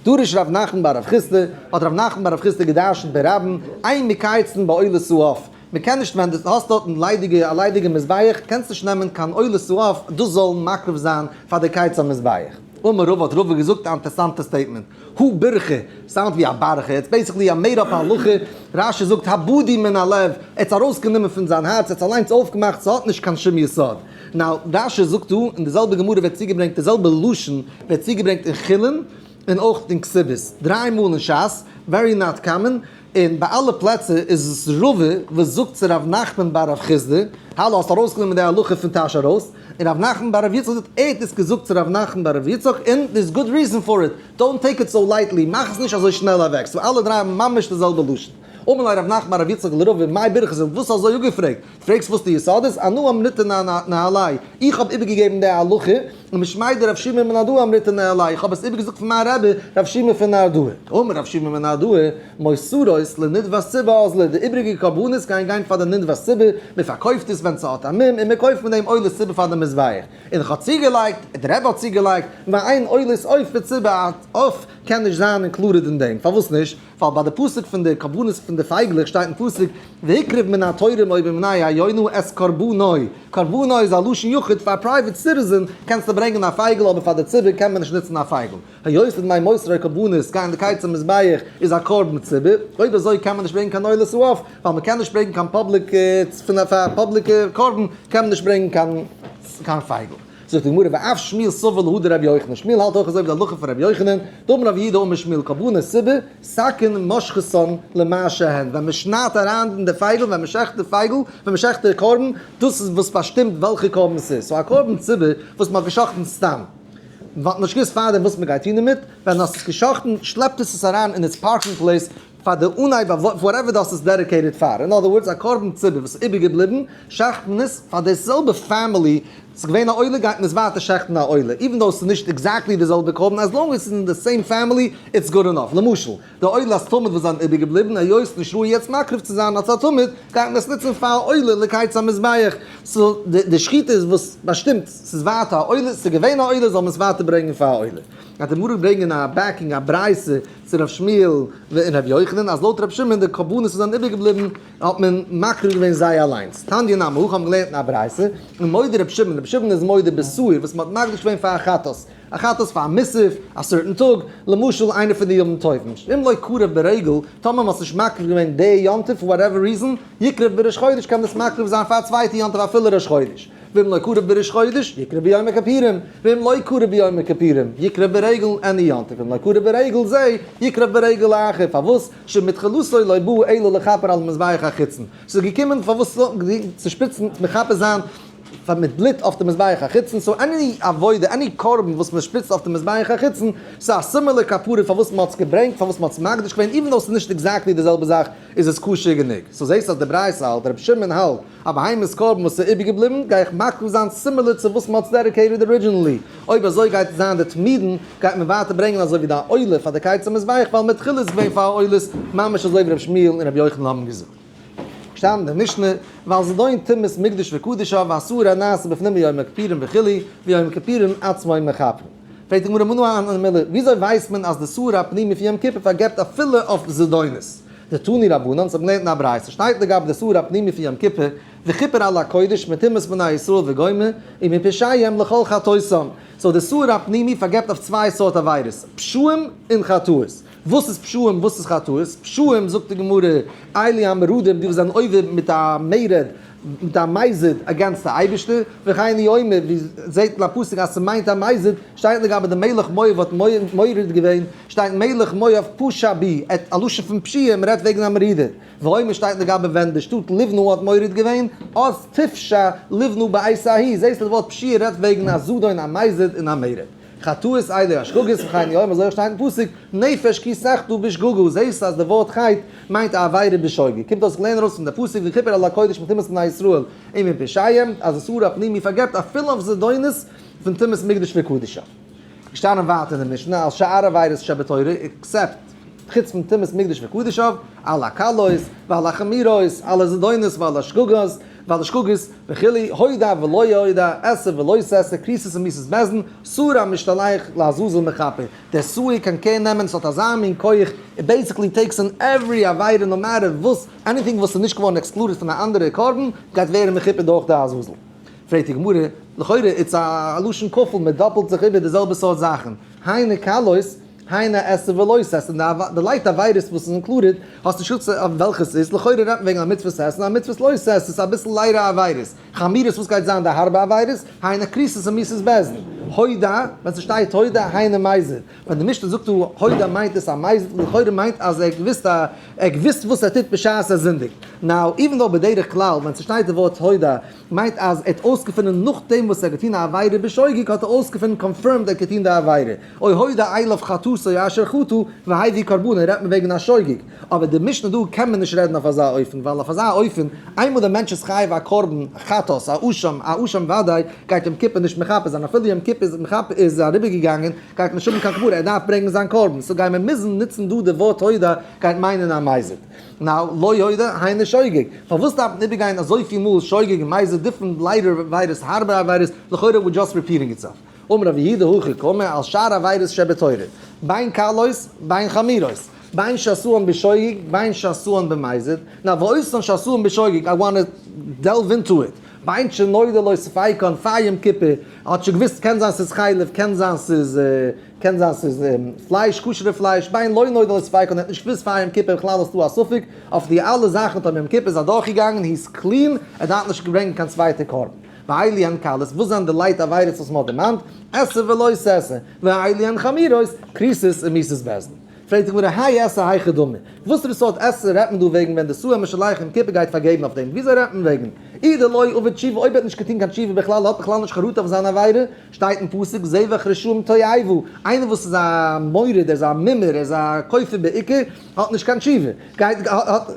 דרש רב נחמן בר רב חסדא, האט רב נחמן בר רב חסדא געדרשנט ברבים, אין מקייצין בעולת העוף, מען קען נישט ווען דו האסט דארטן ליידיגע א ליידיגע מזבח קענסט נישט נעמען קיין עולת העוף דאס זאל מקריב זיין פאר די קיץ המזבח. אמר רבא האט רבא געזאגט א אינטערסאנטע statement, הא בירכא, sound ווי א ברכה, it's basically א made up הלכה, רש"י זאגט הבדי מן הלב, ער האט עס ארויסגענומען פון זיין הארץ, ער האט עס אליינס אויפגעמאכט, ס'האט נישט קיין שום יסוד. now רש"י זאגט דא, אין די זעלבע גמרא ווערט צוגעברענגט די זעלבע לשון ווערט צוגעברענגט אין חולין און אויך אין כתובות, דריי מאל אין ש"ס, very not common, און ביי אלע פלעצער איז עס רבא וואס זאגט צו ר' נחמן בר רב חסדא, האלא האסט ארויסגענומען די הלכה פון טאש ארויס, און ר' נחמן בר רב יצחק זאגט ער האט עס געזאגט צו ר' נחמן בר רב יצחק און there's good reason for it, don't take it so lightly, מאך עס נישט אזוי שנעל אוועק, so אלע דריי האבן ממש די זעלבע לשון. אמר ליה רב נחמן בר רב יצחק לרבא, מאי ברכתא, וואס אזוי אפגעפרעגט? פרעגסט וואס די יסוד איז? אנא אמריתה ניהליה, איך האב איבערגעגעבן די הלכה, ומשמיה דרב שימי מנהרדעא אמריתה ניהליה, איך האב עס איבערגעזאגט פון מיין רבי רב שימי פון נהרדעא. אמר רב שימי מנהרדעא, מותרות לנדבת ציבור אזלו, די איבעריגע קרבנות גייען גיין פאר די נדבת ציבור, מען פארקויפט עס ווען ס'האט א מום און מען קויפט מיט דעם עולת ציבור פאר די מזבח. און איך האב צוגעלייגט, דער רבי האט צוגעלייגט, ואין עולת עוף בציבור, א עוף קען נישט זיין included אין דעם, פארוואס נישט? ווייל ביי די פסוק פון די קרבנות פון די פייגלעך שטייט אין פסוק והקריב מן התורים או מבני היונה את קרבנו, קרבנו איז א לשון יחיד פאר א private citizen קענסטו ברענגען א פייגל אבער פאר די ציבור קען מען נישט נוצן א פייגל, היות די דמי מותרי קרבנות גייען די קיץ המזבח איז א קרבן ציבור, אויב אזוי קען מען נישט ברענגען קיין עולת העוף ווייל מען קען נישט ברענגען קיין public פון א פאר א public קרבן קען מען נישט ברענגען קיין פייגל. זאגט די גמרא ואף שמואל סבר להא דרבי יוחנן, שמואל האלט אויך אזוי ווי די הלכה פון רבי יוחנן, דאמר רב יהודה אמר שמואל קרבנות ציבור, סכין משחיתן למה שהן, ווען מען שניידט אריין אין די פייגל, ווען מען שעכט די פייגל, ווען מען שעכט די קרבן, דאס איז וואס באשטימט וועלכע קרבן ס'איז, so א קרבן ציבור וואס מען האט געשאכטן סתם, מען האט נישט געוואוסט פארדעם וואס מען גייט טון דערמיט, ווען האסט עס געשאכטן שלעפט עס עס אריין אין its parking place פאר די אנהייב whatever דו האסט עס dedicated פאר, in other words א קרבן ציבור וואס איז איבערגעבליבן שעכט מען עס פאר די זעלבע family, ס'איז געווען א עולה גייט מען עס ווייטער שעכטן א עולה, even though ס'איז נישט exactly די זעלבע קרבן as long as ס'איז אין די same family it's good enough, למשל די עולת תמיד וואס זענען איבערגעבליבן היות נישט ראוי יעצט מקריב צו זיין אלס א תמיד גייט מען עס נוצן פאר א עולה לקיץ המזבח, so די שחיטה איז וואס באשטימט ס'איז ווייטער א עולה, ס'איז געווען א עולה זאל מען עס ווייטער ברענגען פאר א עולה. גייט די גמרא ברענגען א backing א ברייתא צו ר' שמואל און ר' יוחנן אז לויט ר' שמעון די קרבנות וואס זענען איבערגעבליבן האט מען מקריב געווען זיי אליינס. תניא נמי הכי האבן געלערנט אין א ברייתא, און מודה ר' שמעון, ר' שמעון איז מודה בשעיר וואס מען האט מקדיש געווען פאר א חטאת, א חטאת פאר א מוסף, א certain טאג, למשל איינער פון די ימים טובים, שאם לא קרב ברגל, טאמער מען האט נישט מקריב געווען די יום טוב for whatever reason, יקרב בראש חודש קען מען עס מקריב זיין פאר א צווייטע יום טוב אפילו ראש חודש. ואם לא קרב בראש חודש, יקרב ביום הכפורים, ואם לא קרב ביום הכפורים, יקרב ברגל any יום טוב, ואם לא קרב ברגל זה, יקרב ברגל אחר, פארוואס? שמתחילתו לא בא אלא לכפר על מזבח החיצון. ס'איז געקומען פארוואס צו שפריצן, מכפר זיין פאר מיט בלוט אויף די מזבח החיצון, so any עבודה, any קרבן וואס מען שפריצט אויף די מזבח החיצון, ס'איז א similar כפרה פארוואס מ'האט עס געברענגט, פארוואס מ'האט עס מקדיש געווען, even though ס'איז נישט exactly די זעלבע זאך, איז עס כשר גענוג. so זעסט אז די ברייתא האלט, רבי שמעון האלט, א בהמה'ס קרבן וואס איז איבערגעבליבן גיי איך מקריב זיין similar צו וואס מ'האט dedicated originally, אויב אזוי גייט עס זיין די תמידין גייט מען ווייטער ברענגען אזוי ווי די עולה פאר די קיץ המזבח ווייל מתחילה איז געווען פאר עולות ממש אזוי ווי ר' שמואל און ר' יוחנן האבן געזאגט. געשטאנען אין די משנה ועל זדון טומאת מקדש וקדשיו והשעיר הנעשה בפנים ביום הכפורים וכו' ויום הכפורים עצמו מכפרין. פרעגט די גמרא מנא הני מילי וויאזוי ווייסט מען אז די שעיר הפנימי פון יום כיפור פארגעבט אפילו אויף זדונות? דתנו רבנן, ס'האט געלערנט אין א ברייתא, שטייט לגבי די שעיר הפנימי פון יום כיפור, וכיפר על הקודש מטומאת בני ישראל וגומר, ומפשעיהם לכל חטאותם. so די שעיר הפנימי פארגעבט אויף צוויי סארט עבירות, פשעים און חטאות. וואס איז פשעים וואס איז חטאות? פשעים זאגט די גמרא, אלו המרדים, די וואס זענען עובר מיט א מרד, מיט א מזיד against די אייבערשטער, וכן הוא אומר, ווי זעט אין א פסוק אז ס'מיינט א מזיד, שטייט לגבי די מלך מואב האט מורד געווען, שטייט מלך מואב פשע בי, ע א לשון פון פשיעה, מ'רעדט וועגן א מרידה. ואומר שטייט לגבי ווען די שטאט לבנה האט מורד געווען, אז תפשע לבנה בעת ההיא, זעסט די ווארט פשיעה רעדט וועגן א זדון א מזיד און א מרד. חטאות אלו השגגות וכן הוא אומר אזוי אויך שטייט אין פסוק, נפש כי תחטא בשגגה, זעסט אז די ווארט חטא מיינט א עבירה בשוגג, קומט אויס כ'לערן ארויס פון די פסוק וכיפר על הקודש מטומאת בני ישראל ומפשעיהם, אז די שעיר הפנימי פארגעבט אפילו אויף זדונות פון טומאת מקדש וקדשיו. געשטאנען ווייטער אין די משנה על שאר עבירות שבתורה, except חוץ פון טומאת מקדש וקדשיו, על הקלות ועל החמורות, על הזדונות ועל השגגות, ועל השגגות, וכו', הודה ולא הודה, עשה ולא תעשה, כריתות ומיתות בית דין, שעיר המשתלח לעזאזל מכפר. דער שעיר קען care נעמען, עס האט אזא מין כח, it basically takes in every עבירה no matter וואס, anything וואס איז נישט געווארן excluded פון א אנדערע קרבן, גייט ווערן מכופר דורך די עזאזל. פרעגט די גמרא, לכאורה it's א לשון כפול, מען דאפלט זיך איבער די זעלבע סארט זאכן, היינו קלות, היינו עשה ולא תעשה, און די light עבירות וואס איז included, האסט נישט געזאגט אויף וועלכע ס'איז, לכאורה רעדט מען וועגן א מצוות עשה און א מצוות לא תעשה, ס'איז אביסל לייטערע עבירות, חמורות וואס גייט זיין די הארבע עבירות, היינו כריתות ומיתות בית דין. הודה, ווען ס'שטייט הודה היינו מזיד, ווען די משנה זאגט דא הודה מיינט עס א מזיד, לכאורה מיינט אז ער האט געוואוסט א, ער האט געוואוסט וואס ער טוט בשעת ער זינדיגט. Now, even though בדרך כלל ווען ס'שטייט די ווארט הודה מיינט אז ער האט אויסגעפונען נאכדעם וואס ער האט געטון א עבירה בשוגג האט ער אויסגעפונען confirmed ער האט געטון די עבירה, או הודה אליו חטאתו אשר חטא והביא קרבנו רעדט מען וועגן א שוגג, אבער די משנה דא קען מען נישט רעדן אויף אזא אופן, ווייל אויף אזא אופן איינמאל דער מענטש איז חייב א קרבן חטאת א אשם א אשם ודאי גייט יום כיפור נישט מכפר זיין אפילו יום כיפור איז מכפר איז אריבער געגאנגען גייט מען נישט האבן קיין כפרה ער דארף ברענגען זיין קרבן so גייען מיר מוזן נוצן דא די ווארט הודה גייט מיינען א מזיד. Now, לא הודה היינו שוגג. פארוואס דארף מען איבערגיין אזויפיל מאל שוגג און מזיד different לייטער עבירות הארבער עבירות לכאורה we're just repeating itself. אמר רב יהודה הכי קאמר על שאר עבירות שבתורה, בין קלות בין חמורות, בין שעשאן בשוגג בין שעשאן במזיד, now ואותן שעשאן בשוגג I want to delve into it, בין שנודע לו ספיקן פאר יום כיפור האט שוין געוואוסט קען זיין ס'איז חלב קען זיין ס'איז קען זיין ס'איז פלייש כשר'ע פלייש בין לא נודע לו ספיקן האט נישט געוואוסט פאר יום כיפור בכלל אז ס'דא א ספק אויף די אלע זאכן טאמער יום כיפור איז אדורכגעגאנגען he is clean ער דארף נישט ברענגען קיין צווייטע קרבן. ואלו הן קלות, וואס זענען די light עבירות וואס מ'האט דערמאנט? עשה ולא תעשה, ואלו הן חמורות, כריתות און מיתות בית דין. פרעגט די גמרא, האי עשה היכי דמי? וואסערע סארט עשה רעדט מען דא וועגן ווען די שעיר המשתלח יום כיפור גייט פארגעבן אויף דעם? וויאזוי רעדט מען וועגן אי דלא עביד תשובה אויב ער האט נישט געטון קיין תשובה בכלל האט בכלל נישט חרטה אויף זיין עבירה? שטייט אין פסוק זבח רשעים תועבה, איינער וואס איז א מורד, ער איז א מומר, ער איז א כופר בעיקר, האט נישט קיין תשובה, גייט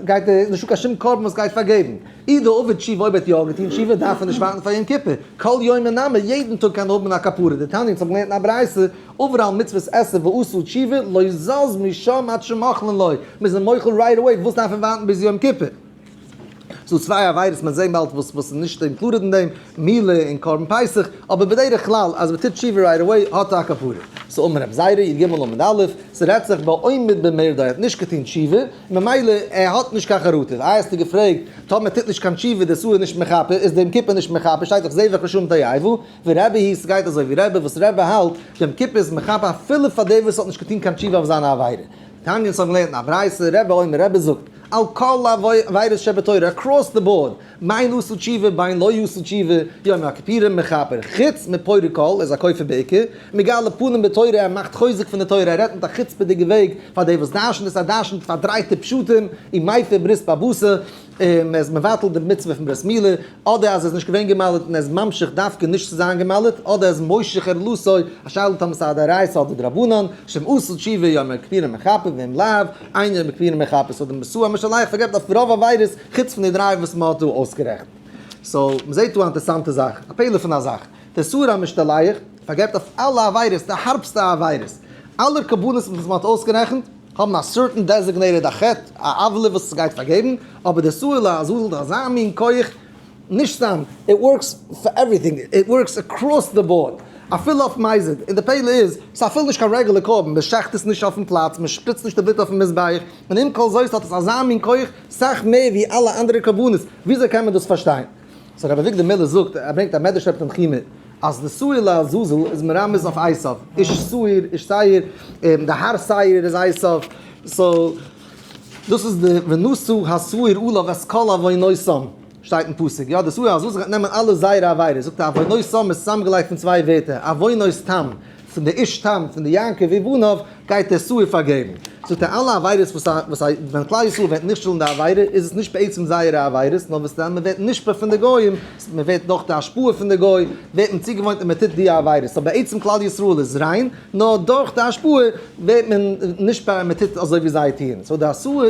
גייט נישטא קיין שום קרבן וואס גייט פארגעבן. אי דעביד תשובה אויב ער האט יא געטון תשובה דארף ער נישט ווארטן פאר יום כיפור, כל יומא נמי יעדן טאג קען ער האבן א כפרה, דתניא אונז האבן געלערנט אין א ברייתא, עבר על מצוות עשה ועשה תשובה לא זז משם עד שמוחלין לו, מ'איז אים מוחל right away, וואס דארף ער ווארטן ביז יום כיפור? ס'דא צוויי עבירות מען זעהן באלד וואס וואס איז נישט included אין דעם, מילה און קרבן פסח, אבער בדרך כלל אז מ'טוט תשובה right away האט ער א כפרה. ס'איז אמר רב זירא, י ג עמוד א', ס'רעדט זיך בעומד במרדו ער האט נישט געטון תשובה, ממילא ער האט נישט קיין חרטה. איי האסטו געפרעגט, טאמער טוט נישט קיין תשובה די שעיר נישט מכפר, איז די יום כיפור נישט מכפר, שטייט דאך זבח רשעים תועבה, ורבי היא, ס'גייט אזוי ווי רבי, וואס רבי האלט, די יום כיפור איז מכפר אפילו פאר דער וואס האט נישט געטון קיין תשובה אויף זיינע עבירה. תניא אונז האבן געלערנט אין א ברייתא, רבי אומר, רבי זאגט, על כל עבירות שבתורה, across the board, בין עשה תשובה בין לא עשה תשובה, יום הכיפורים מכפר, חוץ מפורק עול, ער איז א כופר בעיקר, מגלה פנים בתורה, ער מאכט חוזק פון די תורה, ער רעדט מיט א חוצפה'דיגע וועג פאר די וואס דרש'ן עס, ער דרש'נט פארדרייטע פשטים, ומפר ברית בבשר, און ער איז מבטל די מצוה פון ברית מילה, אדער אז ער איז נישט געווען גע'מל'ט און ער איז ממשיך דווקא נישט צו זיין גע'מל'ט, אדער ער איז מושך ערלתו, א שאלה טאמער ס'איז א דאורייתא אדער דרבנן, שאם עשה תשובה יום הכיפורים מכפר ואם לאו, אין יום הכיפורים מכפר, so די שעיר המשתלח פארגעבט אויף רוב עבירות חוץ פון די דריי וואס מ'האט דא אויסגערעכנט. So מ'זעט דא א אינטערסאנטע זאך, א פלא פון א זאך, דער שעיר המשתלח פארגעבט אויף אלע עבירות, די הארבסטע עבירות, אלע קרבנות וואס מ'האט אויסגערעכנט האבן א certain designated א חטא, א עוולה וואס עס גייט פארגעבן, אבער דער שעיר לעזאזל האט אזא מין כח, נישט סתם, it works for everything, it works across the board, אפילו אויף מזיד, און די פלא איז, ס'איז אפילו נישט קיין רעגולער קרבן, מען שעכט עס נישט אויפן פלאץ, מען שפריצט נישט די בלוט אויפן מזבח, און עם כל זאת האט עס אזא מין כח, סאך מער ווי אלע אנדערע קרבנות, וויאזוי קען מען דאס פארשטיין? So רבי אביגדור מילער זאגט, ער ברענגט א מדרש רב תנחומא, אז די שעיר לעזאזל איז מרמז אויף עשיו, איש שעיר, איש שעיר, די הר שעיר איז עשיו, so דאס איז די ונשא השעיר עליו את כל עוונותם, שטייט אין פסוק, יא די שעיר לעזאזל גייט נעמען אלע זייערע עבירות, זאגט ער עוונותם איז צוזאמגעלייגט פון צוויי ווערטער, עוונות תם, פון די איש תם, פון די יעקב ובניו, גייט דער שעיר פארגעבן. זאגט ער אלע עבירות וואס א וואס א ווען כלל ישראל ווערט נכשל אין די עבירה איז עס נישט בעצם זייערע עבירות נאר וואס דען מען ווערט נשפע פון די גוים, מען ווערט דורך די השפעה פון די גוי ווערט מען צוגעוואוינט און מען טוט די עבירות, so בעצם כלל ישראל איז ריין נאר דורך די השפעה ווערט מען נשפע און מען טוט אזוי ווי זיי טוען, so די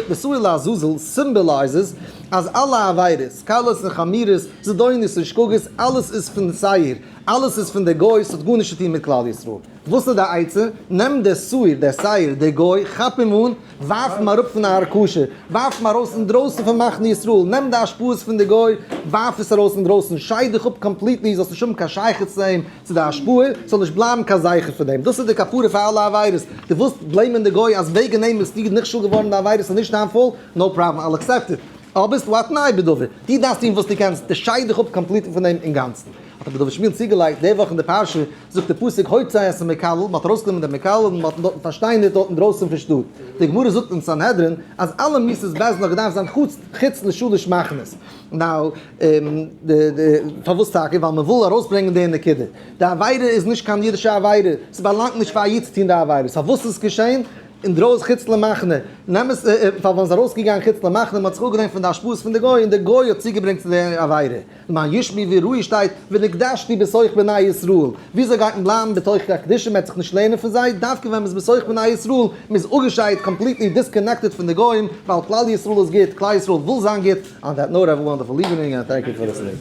די שעיר לעזאזל symbolizes אז אלע עבירות, קלות און חמורות, זדונות און שגגות, אלעס איז פון שעיר, אלעס איז פון די גוי, ס'האט גארנישט צו טון מיט כלל ישראל. וואס איז די עצה? נעם די שעיר, דער שעיר, דער גוי, כאפ אים אן, ווארף אים אראפ פון א הר כשר, ווארף אים ארויס אינדרויסן פון מחנה ישראל, נעם די השפעות פון די גוי, ווארף עס ארויס אינדרויסן, שייד דיך אפ completely, זאלסט נישט האבן קיין שייכות צו אים, צו די השפעה, ס'זאל נישט בלייבן קיין זכר פון דעם. דאס איז די כפרה פאר אלע עבירות. דו ווילסט blame ען די גוי אז וועגן אים ביסטו נכשל געווארן אין די עבירות, ס'איז נישט דיין fault, no problem, I'll accept it. אבער ס'דא א תנאי בדבר, דו דארפסט טון וואס דו קענסט, דו שייד דיך אפ completely פון דעם אינגאנצן. האט רבי דוד שמואל צוגעלייגט, די וואך אין די פרשה זאגט די פסוק הוצא את המקלל, מען האט ארויסגענומען דעם מקלל און מען האט אים דארטן פארשטיינערט דארט אינדרויסן פון שטאט. די גמרא זאגט אין סנהדרין אז אלע מיתות בית דין האט געדארפט זיין חוץ חוץ לשלש מחנות. Now, פארוואס טאקע? ווייל מען וויל ארויסברענגען די נקודה. די עבירה איז נישט קיין אידישע עבירה, ס'באלאנגט נישט פאר א איד צו טון די עבירה. סא וואס איז געשען? אינדרויס חוץ למחנה, נעם עס, פאר ווען ס'איז ארויסגעגאנגען חוץ למחנה, מ'האט זיך אפגעלערנט פון די השפעות פון די גוי, און די גוי האט צוגעברענגט צו די עבירה. למען ישמעו ויראו שטייט, ונקדשתי בתוך בני ישראל. וויאזוי גייט מען בלייבן בתוך הקדושה, מ'וועט זיך נישט לערנען פון זיי, דווקא ווען מ'איז בתוך בני ישראל, מ'איז אפגעשיידט, completely disconnected פון די גוים, ווייל כלל ישראל איז גוט, כלל ישראל וויל זיין גוט, on that note, have a wonderful evening and thank you for listening.